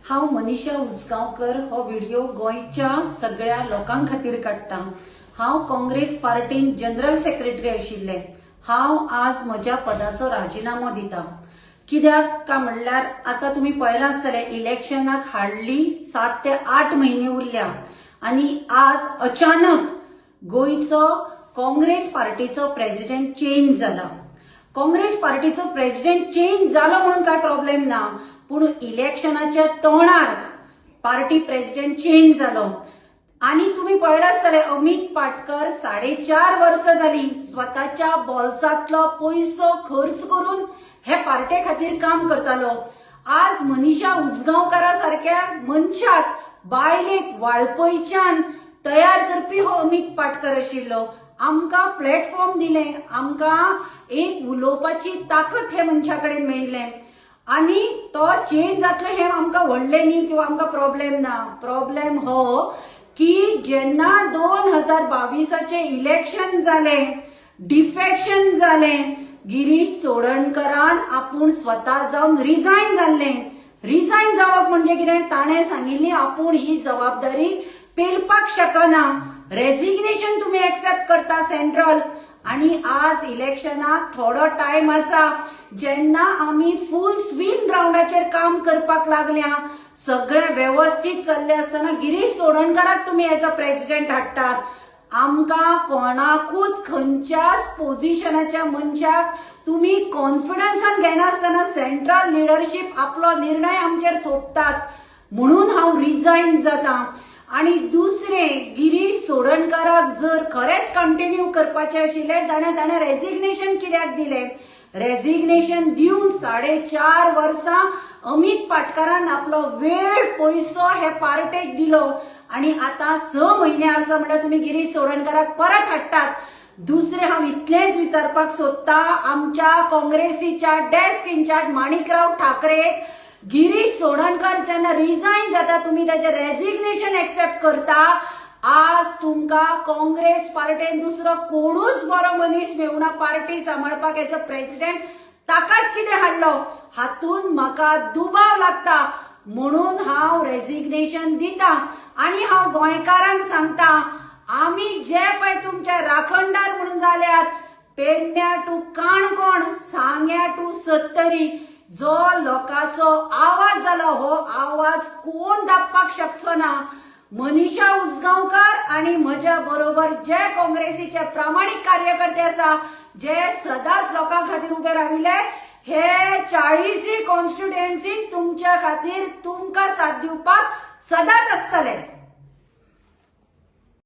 हांव मनीषा उजगांवकर हो व्हिडिओ गोंयच्या सगळ्या लोकां खातीर काडटा. हांव काँग्रेस पार्टीन जनरल सेक्रेटरी आशिल्लें. हांव आज म्हज्या पदाचो राजिनामो दिता. कित्याक काय म्हणल्यार आतां तुमी पळयलां आसतलें, इलेक्शनाक हार्डली 7 ते 8 म्हयने उरल्या आनी आज अचानक गोंयचो काँग्रेस पार्टीचो प्रेजिडेंट चेंज जाला. काँग्रेस पार्टीचो प्रेजिडेंट चेंज जालो म्हणून काय प्रॉब्लेम ना, पूण इलेक्शनाच्या तोंडार पार्टी प्रेजिडेंट चेंज जालो आनी तुमी पळयलां आसतलें, अमीत पाटकर 4.5 वर्सां जाली स्वताच्या बोल्सांतलो पयसो खर्च करून हे पार्टे खातीर काम करतालो. आज मनीषा उजगांवकारा सारक्या मनशाक, बायलेक वाळपयच्यान तयार करपी हो अमीत पाटकर आशिल्लो. आमकां प्लॅटफॉर्म दिलें, आमकां एक उलोवपाची ताकद हे मनशा कडेन मेळिल्लें आनी तो चेंज जातलो हें आमकां व्हडलें न्ही किंवा आमकां प्रॉब्लेम ना. प्रॉब्लेम हो की जेन्ना 2022 इलेक्शन जालें, डिफेक्शन जालें, गिरीश चोडणकरान आपूण स्वता जावन रिजायन जाल्लें. रिजायन जावप म्हणजे कितें, ताणें सांगिल्ली आपूण ही जबाबदारी पेलपाक शकना. रेजिग्नेशन तुमी एक्सेप्ट करता सेंट्रल आणि आज इलेक्शनाक थोडो टायम आसा. जेन्ना आमी फूल स्विंग ग्रावंडाचेर काम करपाक लागल्या, सगळें वेवस्थीत चल्लें आसतना गिरीश चोडणकराक तुमी एज अ प्रेजिडेंट हाडटात. आमकां कोणाकूच खंयच्याच पोझिशनाच्या मनशाक तुमी कॉन्फिडन्सान घेनासतना सेंट्रल लिडरशीप आपलो निर्णय आमचेर थोपतात, म्हणून हांव रिजायन जाता. आणि दुसरें, गिरीश चोडणकाराक जर खरेंच कंटिन्यू करपाचें आशिल्लें जाल्यार ताणें रेजिग्नेशन कित्याक दिलें? रेजिग्नेशन दिवन 4.5 वर्सां अमीत पाटकारान आपलो वेळ, पयसो हे पार्टेक दिलो आणि आतां 6 म्हयने आसा म्हणल्यार तुमी गिरीश चोडणकाराक परत हाडटात. दुसरें, हांव इतलेंच विचारपाक सोदता आमच्या काँग्रेसीच्या डेस्क इन्चार्ज माणिकराव ठाकरे, गिरीश चोडणकर जेन्ना रिजायन जाता, तुमी ताजें रेजिग्नेशन एक्सेप्ट करता. आज तुमकां काँग्रेस पार्टेन दुसरो कोणूच बरो मनीस मेळुना पार्टी सांबाळपाक एज अ प्रेजिडेंट, ताकाच कितें हाडलो? हातून म्हाका दुबाव लागता, म्हणून हांव रेजिग्नेशन दिता. आनी हांव गोंयकारांक सांगता, आमी जे पळय तुमचे राखणदार म्हणून जाल्यात, पेडण्या टू काणकोण, सांग्या टू सत्तरी, जो लोकांचो आवाज जालो, हो आवाज कोण दाबपाक शकचो ना. मनीषा उजगांवकर आणि म्हज्या बरोबर जे काँग्रेसीचे प्रामाणीक कार्यकर्ते आसा, जे सदांच लोकां खातीर उबे राविल्ले, हे 40 कॉन्स्टिट्युएन्सीन तुमच्या खातीर तुमकां साथ दिवपाक सदांच आसतले.